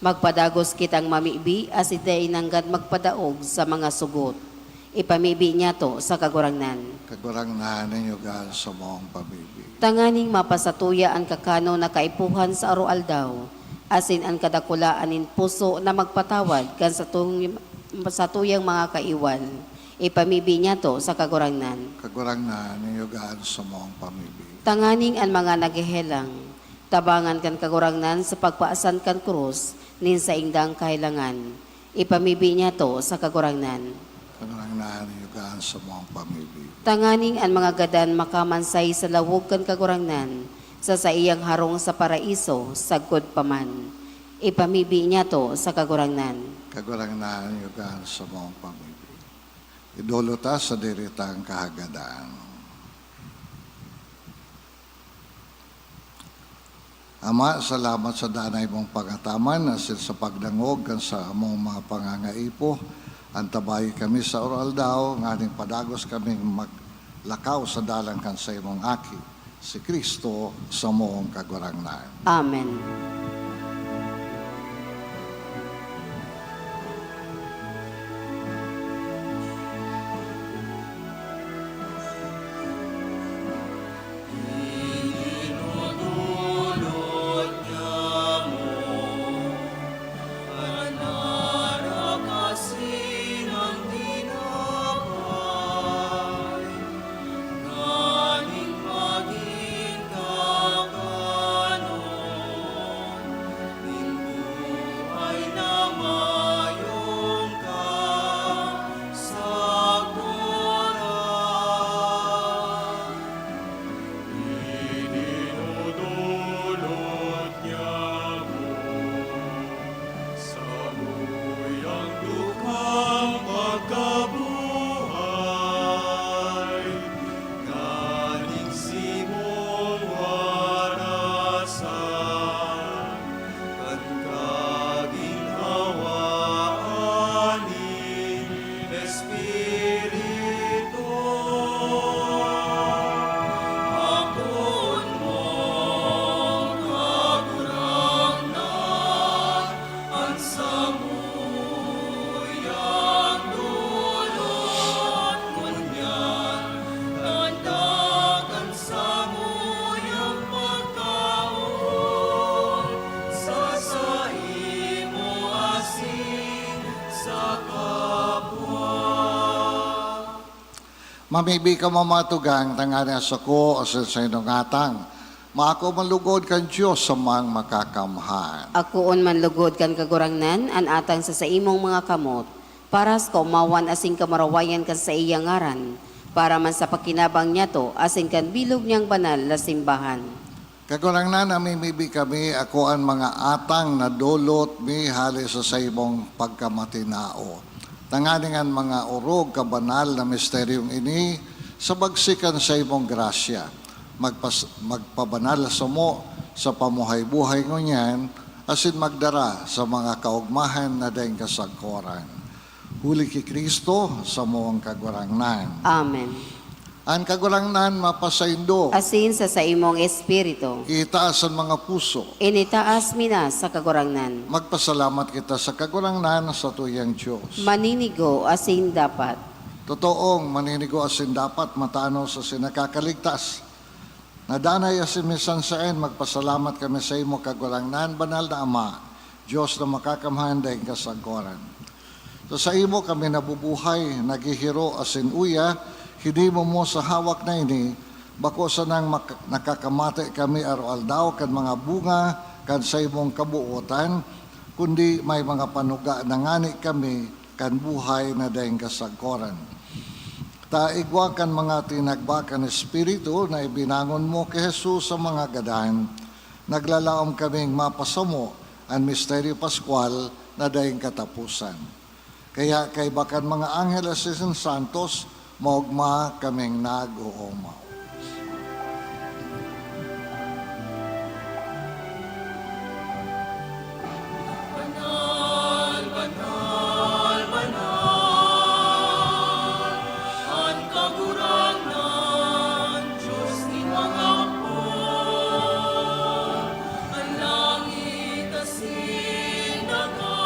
magpadagos kitang mamibi asin dai nanggad magpadaog sa mga sugot. Ipamibi niyato sa Kagurangnan. Kagurangnan, hinanyuga an samong pamibi. Tanganing mapasatuya an kakanon na kaipuhan sa aroaldaw, asin an kadakulaan nin puso na magpatawad kan satong-, satuyang mga kaiwal. Ipamibi niyato sa Kagurangnan. Kagurangnan, hinanyuga an samong pamibi. Tanganing an mga naghehelang, tabangan kan Kagurangnan sa pagpaasan kan krus nin saindang kahelangan. Ipamibi niyato sa Kagurangnan. Kagurangnan, hinanyuga an samong pamibi. Tanganing an mga gadan makamansay sa lawog kan Kagurangnan, sa saiyang harong sa Paraiso, sagkod pa man. Ipamibi niyato sa Kagurangnan. Kagurangnan, hinanyuga an samong pamibi. Idolot ta sa diritang kahagadan. Ama, salamat sa danay mong pangataman asin sa pagdangog kan samong mga pangangaipo. Antabayi kami sa aroaldaw, nganing padagos kaming maglakaw sa dalan kan saimong Aki, si Cristo, samong Kagurangnan. Amen. Idinudulot niya ako sa buyang dugang pagkabuhay, nganing simong warasan kan kaginhawaan nin Espiritu. Akoon mo, Kagurangnan, an samuyang dolot, ngunyan tanda kan samuyang pagkaon sa saimo asin sa kapwa. Mamibi kamo, mga tugang, tanganing an sako asin sa indong atang maako man lugod kan Dios sa Amang Makakamhan. Akoon man lugod kan Kagurangnan an atang sa saimong mga kamot, para sa kaomawan asin kamurawayan kan saiyang ngaran, para man sa pakinabang niyato asin kan bilog niyang banal na simbahan. Kagurangnan, namimibi kami, akoa an mga atang na dolot mi hale sa saimong pagkamatinao, tanganing an mga orog kan banal na misteryong ini, sa bagsi kan saimong grasya, magpas-, magpabanal samo sa pamuhay-buhay ngunyan, asin magdara sa mga kaogmahan na daing kasagkoran. Huli ki Cristo, samong Kagurangnan. Amen. An Kagurangnan mapasaindo. Asin sa saimong espiritu. Itaas an mga puso. Initaas mi na sa Kagurangnan. Magpasalamat kita sa Kagurangnan sa tuyang Dios. Maninigo asin dapat. Totoong maninigo asin dapat, matanos asin nakakaligtas. Nadanay asin misan saen, magpasalamat kami saimo, Kagurangnan, banal na Ama, Dios na makakamhan daing kasagkoran. Sa saimo kami nabubuhay, naghihiro asin uya, hinibo mo sa hawak na ini, bako sanang mak-, nakakamate kami araw-aldaw kan mga bunga kan saimong kabuotan, kundi may mga panuga na ngani kami kan buhay na daing kasagkoran. Ta igwa kan mga tinagba kan Espiritu na ibinangon mo ki Jesus sa mga gadan, naglalaom kaming mapasamo an misteryo paskwal na daing kataposan. Kaya kaiba kan mga anghel asin santos, maogma kaming nag-oomaw. Banal, banal, banal, an Kagurangnan, Dios nin mga apo. An langit asin daga,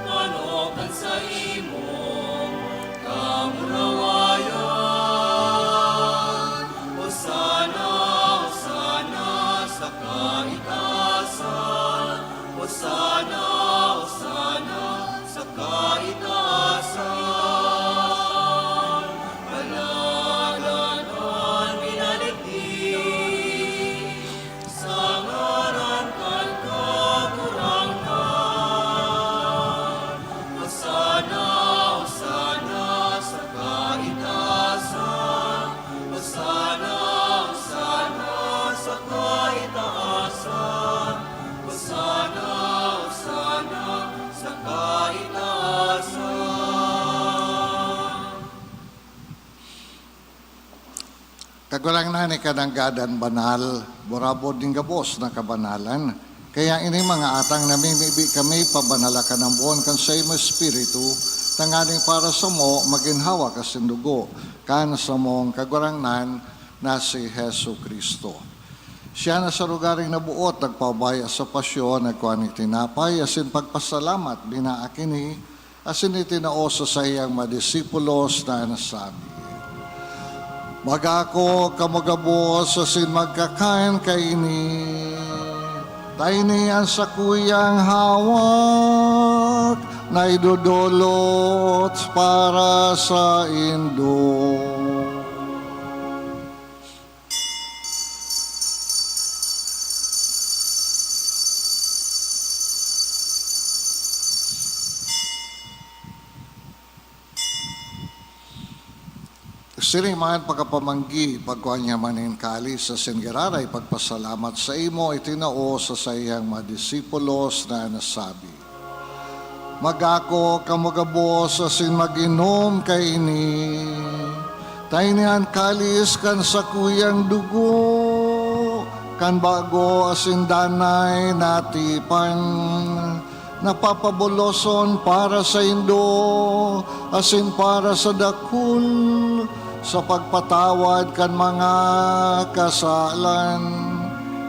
pano kan saimong kamurawayan. Hosana, Hosana sa kaitaasan. Hosana, Hosana sa kaitaasan. Paladan an minadigdi sa ngaran kan Kagurangnan. Hosana, Hosana sa kaitaasan. Hosana, Hosana sa kaitaasan. Hosana, Hosana sa kaitaasan. Kagurangnan, ika nanggad an banal, burabod nin gabos na kabanalan. Kaya ini, mga atang, namimibi kami, pabanala ka namon kan saimo Espiritu, tanganing para samo magin hawak asin dugo kan samong Kagurangnan na si Jesu-Cristo. Siya na sa lugaring naboot, nagpaubaya sa pasyon, nagkua nin tinapay, asin pagpasalamat, binaak ini, asin itinao sa saiyang mga disipulos na nasabi, "Mag-ako kamo gabos asin magkakain kaini. Ta ini an sakuyang hawak na idodolot para saindo." Siring man pagkapamanggi, pagkua niya man nin kalis asin giraray pagpasalamat saimo, itinao sa saiyang mga disipulos na nasabi, "Mag-ako kamo gabos asin mag-inom kaini. Ta ini an kalis kan sakuyang dugo kan bago asin danay na tipan, na papaboloson para saindo asin para sa dakul sa pagpatawad kan mga kasalan.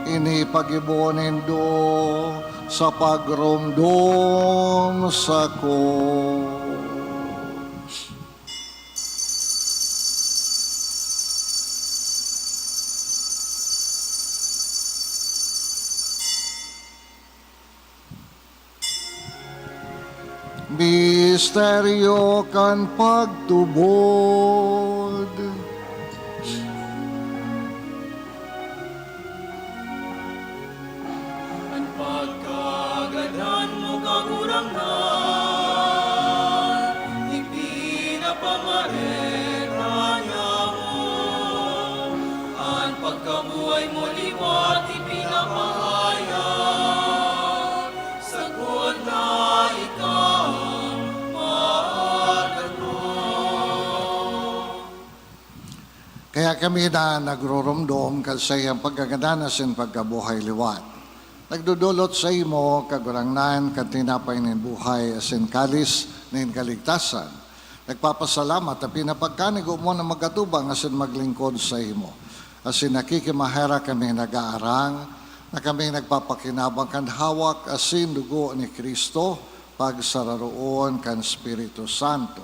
Ini paggibo nindo sa pagromdom sako." Misteryo kan pagtubod. An pagkagadan mo, Kagurangnan, ipinapamareta niamo. An pagkabuhay mo liwat ipinapahayag, sagkod na ika an magdakop. Kaya kami na nagroromdom kan saiyang pagkagadan asin pagkabuhay liwat, nagdodolot saimo, Kagurangnan, kan tinapay nin buhay asin kalis nin kaligtasan. Nagpapasalamat ta pinapagkanigo mo na magatubang asin maglingkod saimo. Asin nakikimaherak kaming nag-aarang na kaming nagpapakinabang kan hawak asin dugo ni Cristo, pagsararoon kan Espiritu Santo.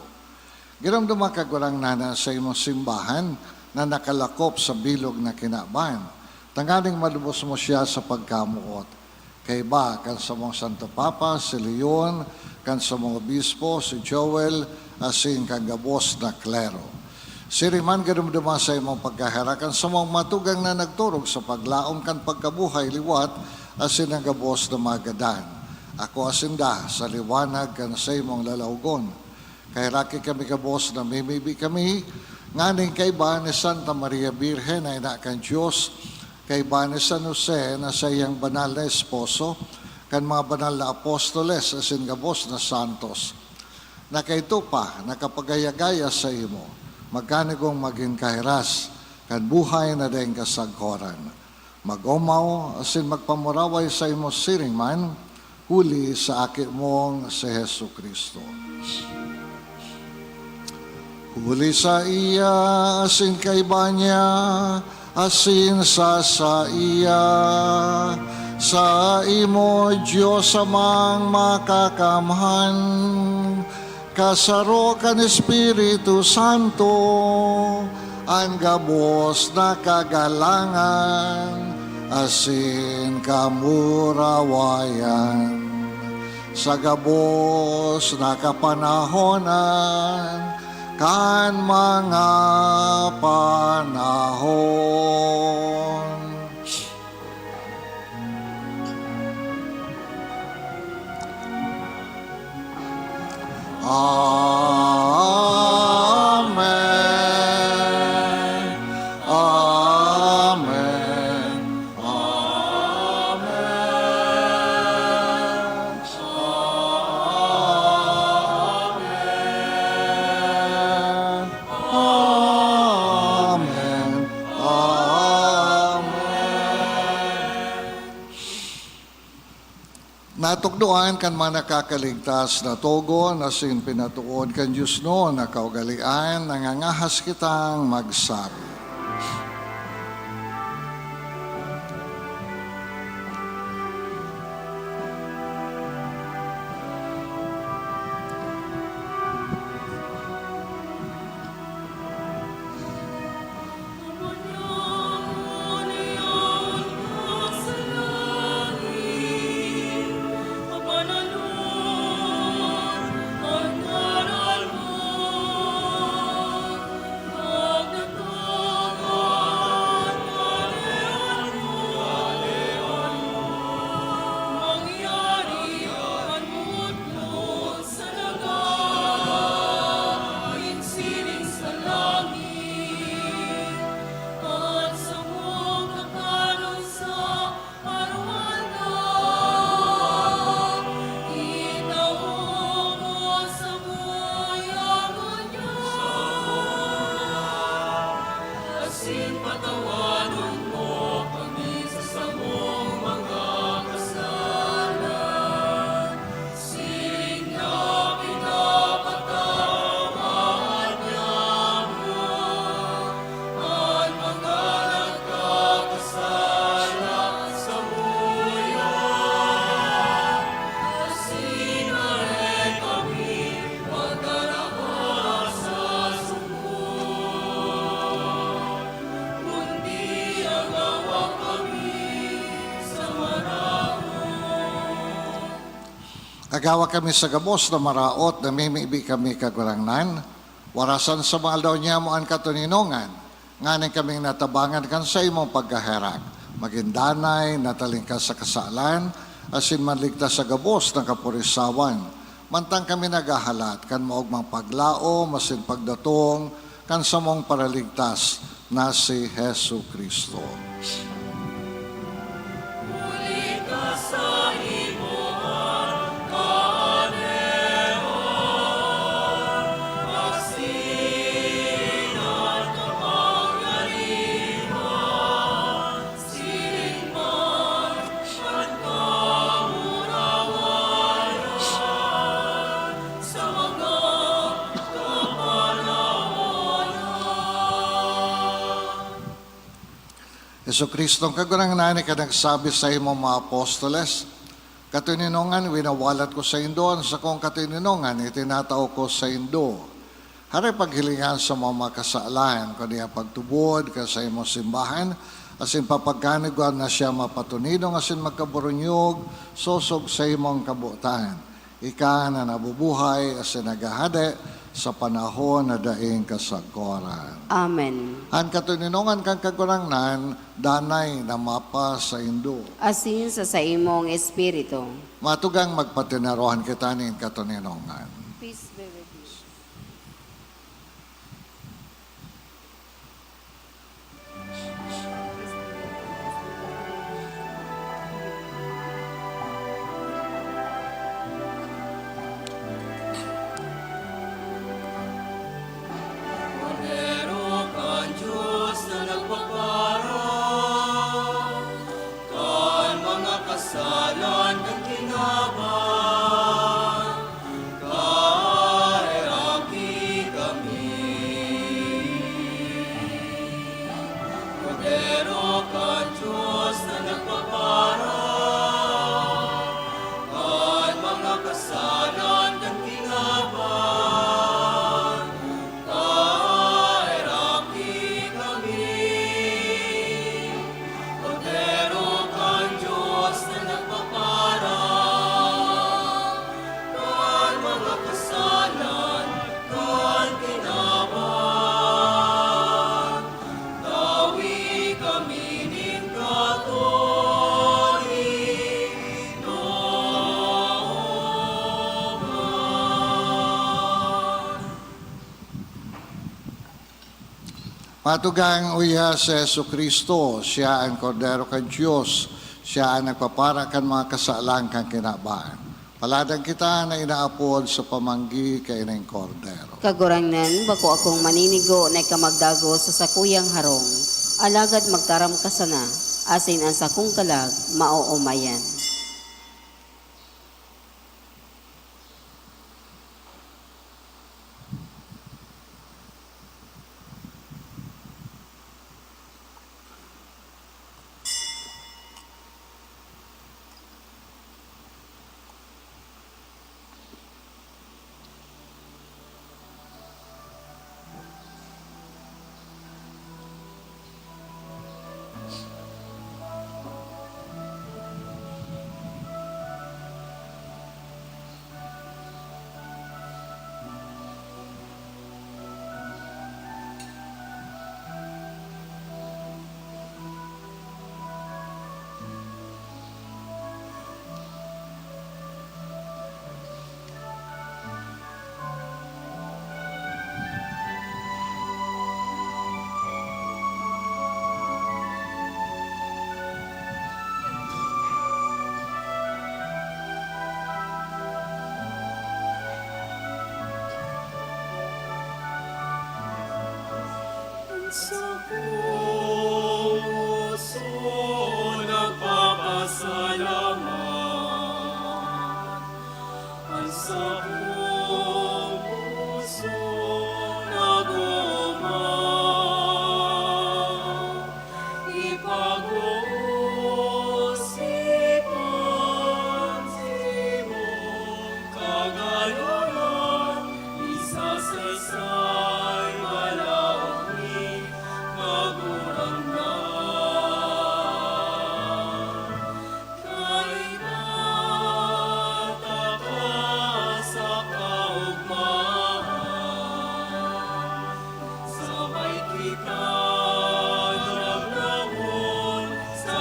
Giromdoma, Kagurangnan, an saimong simbahan na nakalakop sa bilog na kinaban, tanganing malubos mo siya sa pagkamoot. Kaiba kan samong Santo Papa, si Leon, kan samong Obispo, si Joel, asin kan gabos na klero. Siring man, giromdoma sa imong pagkaherak an samong mga tugang na nagturog sa paglaom kan pagkabuhay liwat asin an gabos na mga gadan. Akoa sinda sa liwanag kan saimong lalawgon. Kaheraki kami gabos, namimibi kami nganing kaiba ni Santa Maria Birhen na ina kan Dios, kaiba ni San Jose na saiyang banal na esposo, kan mga banal na apostoles asin gabos na santos. Na kaidto pa, nakapagaya-gaya saimo, magkanigong magin kahiras kan buhay na daing kasagkoran. Mag-omaw asin magpamuraway saimo siring man, huli sa Aki mong si Jesu-Cristo. Huli saiya, asin kaiba niya, asin sa saiya, saimo, Dios Amang Makakamhan, kasaro kan Espiritu Santo, an gabos na kagalangan asin kamurawayan sa gabos na kapanahonan kan mga panahon. Amen. Amen. Amen. Amen. Amen. Amen. Natukdoan kan mga nakakaligtas na togon asin pinatoon kan diosnon na kaugalean, nangangahas kitang magsabi. Sa daga, nin siring sa langit, at samong kakanon sa aroaldaw, itao mo sa buhay ako niya, asin patawadon mo kami sa samong mga kasalan. Sinda pinapatawad niya an mga nagkakasala samuya. Asin dai kami pagkaraha sa sumog, kundi agawa kami sa maraot. Agawa kami sa gabos na maraot, namimibi kami, Kagurangnan. Warasan sa mga aldaw niamo an katoninongan, nganing kaming natabangan kan saimong pagkaherak, magin danay, natalingkas sa kasalan, asin manligtas sa gabos na kapurisawan, mantang kami naghahalat kan maogmang paglaom asin pagdatong kan samong Paraligtas na si Jesu-Cristo. Huli ta sa imo an kahadean, asin an kapangyarihan, siring man an kamurawayan sa mga Jesu-Cristo, ang Kagurangnan, ika nagsabi sa imong mga apostoles, "Katoninongan winawalat ko saindo, an sakong katoninongan itinatao ko saindo." Hare paghilingan sa mga makasalan, kundi ang pagtubod ka sa imong simbahan, asin papagkanigwan na siya mapatunidong asin magkaburunyog, sosog sa imong kabotan. Ika na nabubuhay asin naghahade sa panahon na daing kasagkoran. Amen. An katoninongan kan Kagurangnan, danay na mapasaindo. Asin sa saimong espiritu. Matugang magpatinarohan kita nin katoninongan. Peace be with you. Kordero kan Dios na nagpapara kan mga kasalan kan kinaban, kaheraki kami. Kordero kan Dios na nagpapara kan mga kasalan kan kinaban, kaheraki kami. Kordero kan Dios na nagpapara kan mga kasalan kan kinaban, tawi kami nin katoninongan. Matugang, uya si Jesu-Cristo, siya an Kordero kan Dios, siya an nagpapara kan mga kasalan kan kinaban. Paladan kita na inaapod sa pamanggi kaining Kordero. Kagurangnan, bako akong maninigo na ika magdagos sa sakuyang harong, alagad magtaram ka sana, asin an sakong kalag maoomayan. An sakong puso nagpapasalamat, an sakong puso nag-oomaw, ipag-oosipan si Kagalonan, isasaysay, malaog ni Kagurangnan. Kaiba taka sa kaogmahan, sabay kita nagrawon sa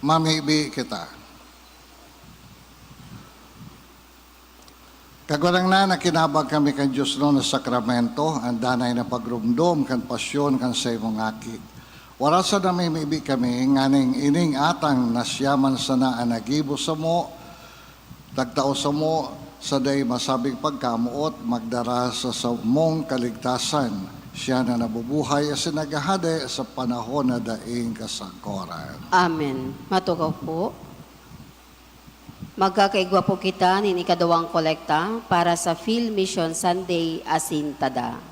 Mamibi kita. Kagurangnan, nakinabang kami kan Dios na sakramento, an danay na pagromdom kan pasyon kan saimong Aki. Wara sa namimibi kami, nganing ining atang na siya man sana an naggibo samo, nagtao samo sa dai masabing pagkamoot, magdara sa samong kaligtasan. Siya na nabubuhay asin naghahade sa panahon na daing kasangkoran. Amen. Matukaw po. Magkakaigwa po kita nin ikaduwang kolekta para sa Field Mission Sunday asin tada.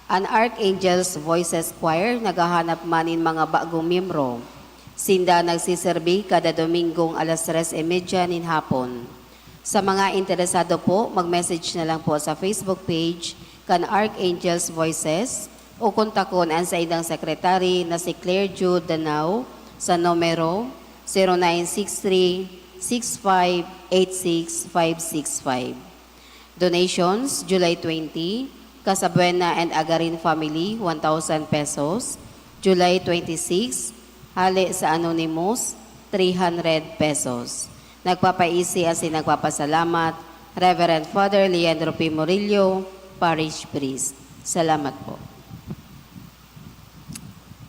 An Archangel's Voices Choir naghahanap man nin mga bagong miyembro. Sinda nagsiserbi kada Domingong alas tres y media nin hapon. Sa mga interesado po, mag-message na lang po sa Facebook page kan Archangel's Voices o kontakon an saindang sekretary na si Claire Jude Danao sa numero zero nine six three, six five eight six, five six five. Donations, July twenty, Casabuena and Agarin family, one thousand pesos. July twenty-six, hale sa Anonymous, three hundred pesos. Nagpapaisi asin nagpapasalamat, Reverend Father Leandro P. Murillo, Parish Priest. Salamat po.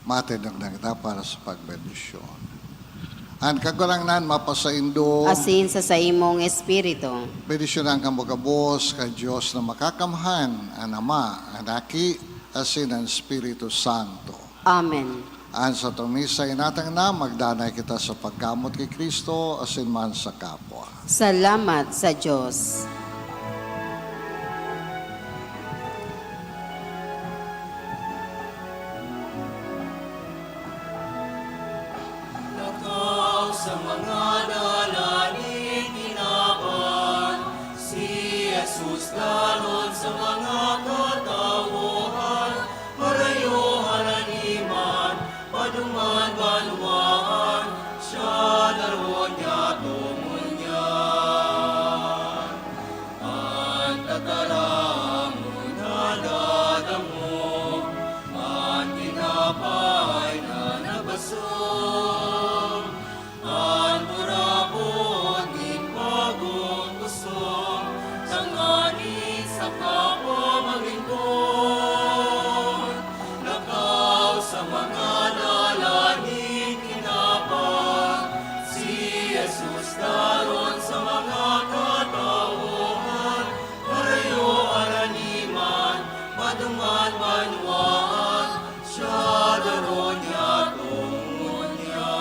Matindog na kita para sa pagbendisyon. An Kagurangnan mapasaindo. Asin sa saimong espiritu. Bendisyonan kamo gabos kan Dios na Makakamhan, an Ama, an Aki, asin an Espiritu Santo. Amen. An satong misa inatang na, magdanay kita sa pagkamoot ki Cristo asin man sa kapwa. Salamat sa Dios. Lakaw sa mga dalan nin kinaban, si Jesus daron sa mga katawohan, parayo harani man, paduman banwaan, siya daron niya tungon niya. An tataramon nadadangog, an tinapay na nabasog, an burabod nin bagong kosog, tanganing sa kapamangingkon. Lakaw sa mga dalan nin kinaban, si Jesus daron sa mga katawohan, parayo harani man, paduman banwaan, siya daron niya tungon niya.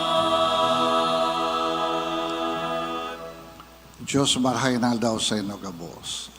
Dios, marahay na aldaw saindo gabos.